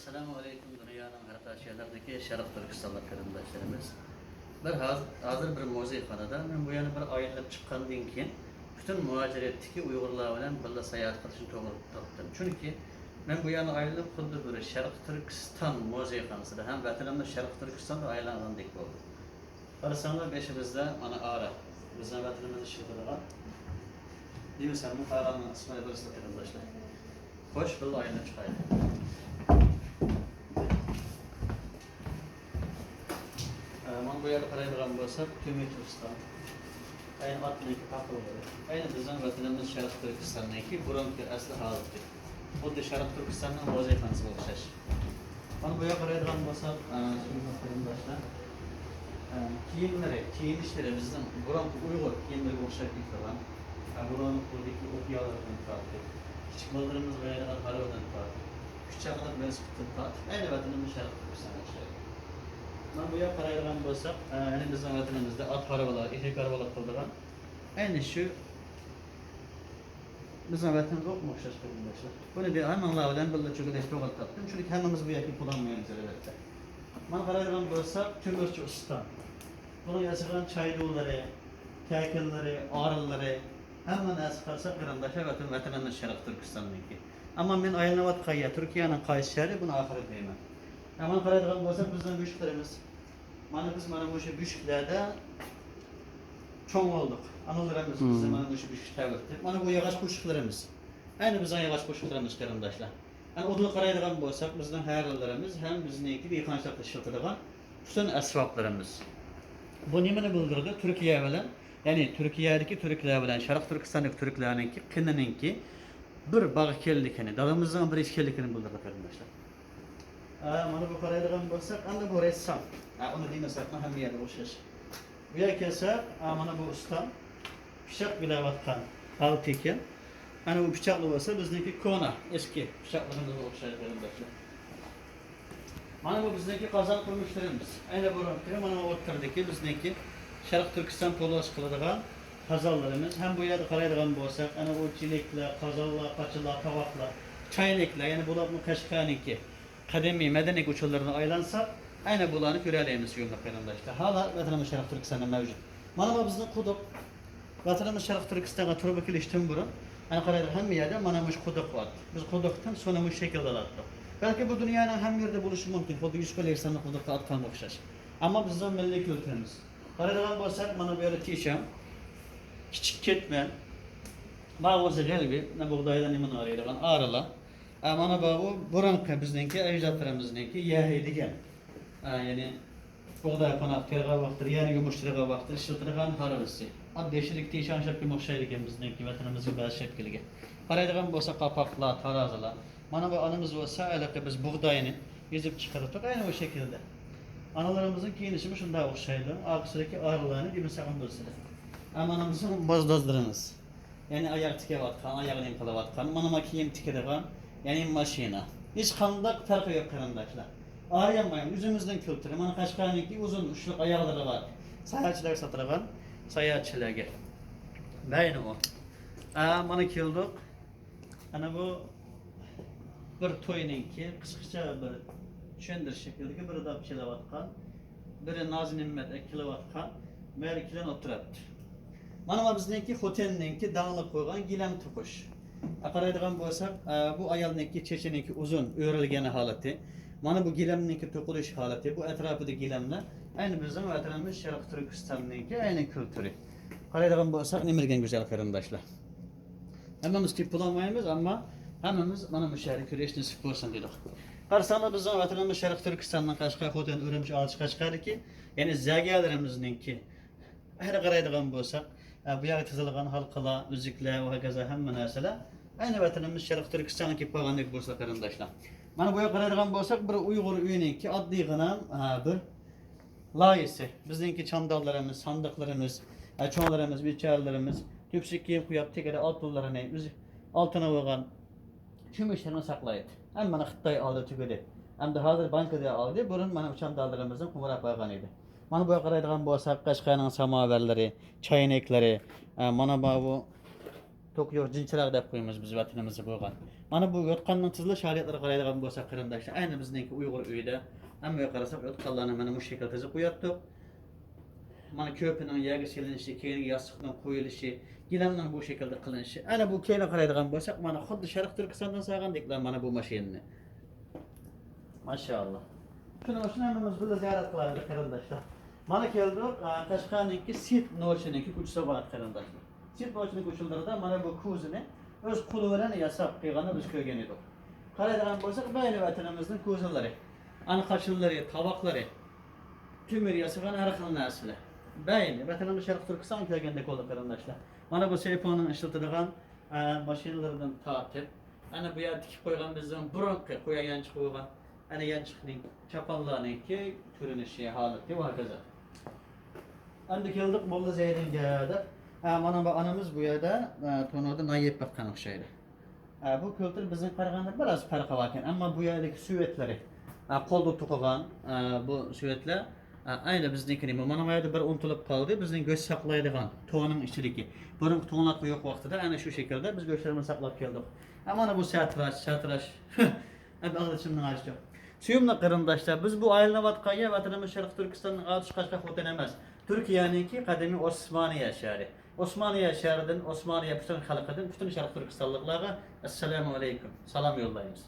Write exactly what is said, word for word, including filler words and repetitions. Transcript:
ئەسسالامۇ ئەلەيكۇم، دۇنيانىڭ ھەر قايسى يەرلىرىدىكى شەرق تۈركىستانلىق قېرىنداشلىرىمىز. بىر ھاز-، ھازىر بىر مۇزېيخانىدا، مەن بۇ يەرنى بىر ئايلىنىپ چىققاندىن كېيىن، پۈتۈن مۇھاجىرەتتىكى ئۇيغۇرلار بىلەن بىللە ساياھەت قىلىشنى توغرا تاپتىم. چۈنكى مەن بۇ يەرنى ئايلىنىپ، خۇددى بىر شەرقىي تۈركىستان مۇزېيخانىسىدا ھەم ۋەتىنىمىز شەرقىي تۈركىستاندا ئايلانغاندەك بولدۇم. قارىساڭلار، بېشىمىزدا مانا ئارا، بىزنىڭ ۋەتىنىمىزدە ئىشلىتىلىدىغان دېمىسەممۇ، ئارانىڭ ئىسمى بىرسى قېرىنداشلار. خوش، بىللە ئايلىنىپ چىقايلى. ئە، مانا بۇ يەرگە قارايدىغان بولساق، تۆمۈر تۈركىستان. ئەينى ئاتنىڭكى پاقىلىرى. ئەينى بىزنىڭ ۋەتىنىمىز شەرقىي تۈركىستاننىڭكى بۇرۇنقى ئەسلى ھالىتى. خۇددى شەرقىي تۈركىستاننىڭ مۇزېيخانىسىغا ئوخشاش. مانا بۇ يەرگە قارايدىغان بولساق، ئە، سۆيۈملۈك قېرىنداشلار، ئە، كىيىملىرى، كىيىنىشلىرى بىزنىڭ بۇرۇنقى ئۇيغۇر كىيىملىرىگە ئوخشاپ كېتىدىغان. ئە، بۇلارنىڭ قولىدىكى ئوقيالىرىدىن تارتىپ، كىچىك بالىلىرىمىز كىيىدىغان ھارۋىدىن تارتىپ، كۈچ چاقىلىق ۋېلىسىپىتىدىن تارتىپ، ئەينى ۋەتىنىمىز شەرقىي تۈركىستانغا ئوخشايدۇ. مانا بۇ يەرگە قارايدىغان بولساق، ئە، يەنە بىزنىڭ ۋەتىنىمىزدە ئات ھارۋىلار، ئېشەك ھارۋىلار قىلىدىغان ئەينى شۇ بىزنىڭ ۋەتىنىمىزگە ئوخشاش قېرىنداشلار. بۇنى بىر ھەممىڭلار بىلەن بىللە چۆگىلەش توغرا تاپتىم. چۈنكى ھەممىمىز بۇ يەردىن پۇل ئالمايمىز، ئەلۋەتتە. مانا قارايدىغان بولساق، تۆمۈرچى ئۇستا. بۇنىڭ ياسىغان چايدۇلىرى، كەكىنلىرى، ئارىلىرى، ھەممە نەرسە قارىساق، قېرىنداشلار، ۋەتىن، ۋەتىنىمىز شەرقىي تۈركىستاننىڭكى. ئەمما مەن ئايلىنىۋاتقان يەر تۈركىيەنىڭ قايسى شەھىرى، بۇنى ئاخىرىدا دەيمەن. مانا قارايدىغان بولساق، بىزنىڭ مۈشۈكلىرىمىز. مانا بىز مانا مۇشۇ بۆشۈكلەردە چوڭ بولدۇق. ئانىلىرىمىز بىزنى مانا مۇشۇ بۆشۈكتە ئەۋەتتى. مانا بۇ ياغاچ قوشۇقلىرىمىز. ئەنە بىزنىڭ ياغاچ قوشۇقلىرىمىز، قېرىنداشلار. ئەنە ئۇدۇل قارايدىغان بولساق، بىزنىڭ ھەرىلىرىمىز ھەم بىزنىڭكى دېھقانچىلىقتا ئىشلىتىدىغان پۈتۈن ئەسۋابلىرىمىز. بۇ نېمىنى بىلدۈرىدۇ؟ تۈركىيە بىلەن، يەنى تۈركىيەدىكى تۈركلەر بىلەن شەرقىي تۈركىستاندىكى تۈركلەرنىڭكى قېنىنىڭكى بىر باغ ئىكەنلىكىنى، دادىمىزنىڭ بىر ئىكەنلىكىنى بىلدۈرىدۇ، قېرىنداشلار. ئا، مانا بۇ قارايدىغان بولساق، ئەمدى بۇ رەسسام. ئا، ئۇنى دېمىسەكمۇ ھەممە يەردە ئوخشاش. بۇ يەرگە كەلسەك، ئا، مانا بۇ ئۇستا پىچاق بىلەۋاتقان ھالىتى ئىكەن. ئەنە بۇ پىچاقلار بولسا بىزنىڭكى كونا، ئەسكى پىچاقلىرىمىزغا ئوخشايدۇ، قېرىنداشلار. مانا بۇ بىزنىڭكى قازان قومۇشلىرىمىز. ئەنە بۇ، مانا بۇ ئوتتۇرىدىكى بىزنىڭكى شەرقىي تۈركىستان پولۇس قىلىدىغان قازانلىرىمىز. ھەم بۇ يەردە قارايدىغان بولساق، ئەنە ئۇ چېلەكلەر، قازانلار، قاچىلار، تاۋاقلار، چاينەكلەر، يەنى بۇلارمۇ قەشقەرنىڭكى قەدىمىي مەدەنىيەت ئۇچۇرلىرىنى ئايلانساق، ئەنە بۇلارنى كۆرەلەيمىز، ھۆرمەتلىك قېرىنداشلار. ھالا ۋەتىنىمىز شەرقىي تۈركىستاندا مەۋجۇت. مانا بۇ بىزنىڭ قۇدۇق. ۋەتىنىمىز شەرقىي تۈركىستانغا تۇرۇبا كېلىشتىن بۇرۇن، ئەنە قارايدۇ، ھەممە يەردە مانا مۇشۇ قۇدۇق بار. بىز قۇدۇقتىن سۇنى مۇشۇ شەكىلدە ئالاتتۇق. بەلكى بۇ دۇنيانىڭ ھەممە يېرىدە بولۇشى مۇمكىن، خۇددى يۈسۈپ ئەلەيھىسسالامنىڭ قۇدۇققا ئاتقانغا ئوخشاش. ئەمما بىزنىڭ مىللىي كۈلتۈرىمىز. قارايدىغان بولساق، مانا بۇ يەردە تىشاڭ، كىچىك كەتمەن، ماۋۇسى غەلۋە، مانا بۇغدايدا نېمىنى ئارىيدىغان ئارىلار. ئە، مانا بۇ بۇرۇنقى بىزنىڭكى ئەجدادلىرىمىزنىڭكى يەھەي دېگەن. ئە، يەنى بۇغداي قوناق تېرىغان ۋاقتىدا، يەنى يۇمۇش تېرىغان ۋاقتىدا ئىشلىتىدىغان ھارۋىسى. ئاددىي شىرىك تىشاڭ شەپكىمۇ ئوخشايدىكەن بىزنىڭكى ۋەتىنىمىزگە بەزى شەپكىلىگە. قارايدىغان بولسا قاپاقلار، تارازىلار. مانا بۇ ئانىمىز بولسا ھېلىقى بىز بۇغداينى ئېزىپ چىقىرىپ، ئەنە بۇ شەكىلدە. ئانىلىرىمىزنىڭ كىيىنىشىمۇ شۇنداق ئوخشايدۇ. ئارقىسىدىكى ئارىلارنى دېمىسەكمۇ بولسىدى. ئەمما ئانىمىزنىڭ بازدازلىرىمىز. يەنى ئاياغ تىكىۋاتقان، ئاياغ نېمە قىلىۋاتقان، مانا، مانا كىيىم تىكىدىغان، يەنى ماشىنا. ھېچقانداق پەرقى يوق، قېرىنداشلار. ئايانمايمىز، ئۆزىمىزنىڭ كۈلتۈرى. مانا، قەشقەرنىڭكى ئۇزۇن ئۇچلۇق ئاياغلىرى بار. ساياھەتچىلەرگە ساتىدىغان، ساياھەتچىلەرگە. بەينى ئۇ. ئا، مانا كېلدۇق. ئەنە بۇ بىر توينىڭكى قىسقىچە بىر چۈشەندۈرۈش شەكلىدىكى بىر داپ چېلىۋاتقان. بىرى ناز-نېمەت ئەكېلىۋاتقان، مەرىكىلەن ئولتۇراتتى. مانا، مانا بىزنىڭكى خوتەننىڭكى داڭلىق بولغان گىلەم توقۇش. قارايدىغان بولساق، ئە، بۇ ئايالنىڭكى چېچىنىڭكى ئۇزۇن ئۆرۈلگەن ھالىتى. مانا بۇ گىلەمنىڭكى توقۇلۇش ھالىتى. بۇ ئەتراپىدا گىلەملەر. ئەينى بىزنىڭ ۋەتىنىمىز شەرقىي تۈركىستاننىڭكى ئەينى كۈلتۈرى. قارايدىغان بولساق، نېمە دېگەن گۈزەل قېرىنداشلار. ھەممىمىز كېلىپ بولالمايمىز، ئەمما ھەممىمىز مانا مۇشۇ يەردە كۆرۈش نېسىپ بولسۇن دېدۇق. قارىساڭلار، بىزنىڭ ۋەتىنىمىز شەرقىي تۈركىستاننىڭ قەشقەر، خوتەن، ئۈرۈمچى، ئالچى، قەشقەردىكى، يەنى زەگەرلىرىمىزنىڭكى. ئەگەر قارايدىغان بولساق، ئە، بۇ يەردە تىزىلغان ھالقىلار، ئۈزۈكلەر ۋە ھاكازا ھەممە نەرسىلەر ئەينى ۋەتىنىمىز شەرقىي تۈركىستانغا كېلىپ قالغاندەك بولسا، قېرىنداشلار. مانا بۇ يەرگە قارايدىغان بولساق، بىر ئۇيغۇر ئۆيىنىڭكى ئاددىيغىنا، ئە، بىر لايىھىسى. بىزنىڭكى چامداللىرىمىز، ساندۇقلىرىمىز، ئە، چوڭلىرىمىز، بىچارىلىرىمىز تۆپىسىگە كىيىم قويۇپ، تېكىدە ئالتۇنلىرىنى، ئۆزى ئالتۇنى بولغان كۈمۈشلىرىنى ساقلايتتى. ئەمما مانا خىتاي ئالدى تۈگىدى. ئەمدى ھازىر بانكىدا ئالدى، بۇرۇن مانا چامداللىرىمىزدىن قومۇراپ بارغان ئىدى. مانا بۇ يەرگە قارايدىغان بولساق، قەشقەرنىڭ ساماۋەرلىرى، چاينەكلىرى، ئە، مانا بۇ توكى يوق جىنچىراغ دەپ قويىمىز بىز ۋەتىنىمىزدە بولغان. مانا بۇ يوتقاننىڭ تىزىلىش ھالەتلىرىگە قارايدىغان بولساق قېرىنداشلار، ئەينى بىزنىڭكى ئۇيغۇر ئۆيىدە ھەممىگە قارىساق يوتقانلارنى مانا مۇشۇ شەكىلدە تىزىپ قوياتتۇق. مانا كۆرپىنىڭ يەرگە سېلىنىشى، كەينىگە ياستۇقنىڭ قويۇلۇشى، گىلەمنىڭ بۇ شەكىلدە قىلىنىشى. ئەنە بۇ كەينىگە قارايدىغان بولساق، مانا خۇددى شەرقىي تۈركىستاندىن سالغاندەكلا مانا بۇ ماشىنىنى. ماشائاللا. شۇنىڭ ئۈچۈن ھەممىمىز بىللە زىيارەت قىلايلى قېرىنداشلار. مانا كەلدۇق، ئە، قەشقەرنىڭكى سېيىت نوچىنىڭكى كوچىسىغا باراتتۇق قېرىنداشلار. سېيىت نوچىنىڭ كوچىلىرىدا مانا بۇ كوزىنى ئۆز قولى بىلەن ياساپ قىلغاننى بىز كۆرگەن ئىدۇق. قارايدىغان بولساق، مەيلى ۋەتىنىمىزنىڭ كوزىلىرى، ئەنە قاچىلىرى، تاۋاقلىرى، تۆمۈر ياسىغان ھەر خىل نەرسىلەر. بەينى ۋەتىنىمىز شەرقىي تۈركىستانغا كەلگەندەك بولدى قېرىنداشلار. مانا بۇ سېيپونىڭ ئىشلىتىدىغان، ئە، ماشىنىلىرىدىن تارتىپ، ئەنە بۇ يەردە تىكىپ قويغان بىزنىڭ بۇرۇنقى قويا يانچۇقى بولغان، ئەنە يانچۇقنىڭ، چاپانلارنىڭكى كۆرۈنۈشى، ھالىتى ۋە ھاكازا. ئەمدى كەلدۇق موللا زەينىڭگە دەپ. ھە، مانا بۇ ئانىمىز بۇ يەردە، ئە، تونۇردا نان يەپ باققان ئوخشايدۇ. ئە، بۇ كۈلتۈر بىزنىڭ قارىغاندا بىراز پەرقى باركەن، ئەمما بۇ يەردىكى سۈۋەتلىرى، ئە، قولدا توقۇغان، ئە، بۇ سۈۋەتلەر، ئە، ئەينى بىزنىڭكىنى. مانا بۇ يەردە بىر ئۇنتۇلۇپ قالدى، بىزنىڭ گۆش ساقلايدىغان تونىڭ ئىچىدىكى. بۇرۇنقى تونلارغا يوق ۋاقتىدا ئەنە شۇ شەكىلدە بىز گۆشلىرىمىزنى ساقلاپ كەلدۇق. ئە، مانا بۇ سەتراش، سەتراش. ئەمدى ئاغزىچىمنىڭ ئاچىچۇ. سۆيۈملۈك قېرىنداشلار، بىز بۇ ئايلىنىۋاتقان يەر ۋەتىنىمىز شەرقىي تۈركىستاننىڭ ئاتۇش قاشقا خوتەن ئەمەس. تۈركىيەنىڭكى قەدىمىي ئوسمانىيە شەھىرى. ئوسمانىيە شەھىرىدىن ئوسمانىيە پۈتۈن خەلقىدىن، پۈتۈن شەرقىي تۈركىستانلىقلارغا ئەسسالامۇ ئەلەيكۇم، سالام يوللايمىز.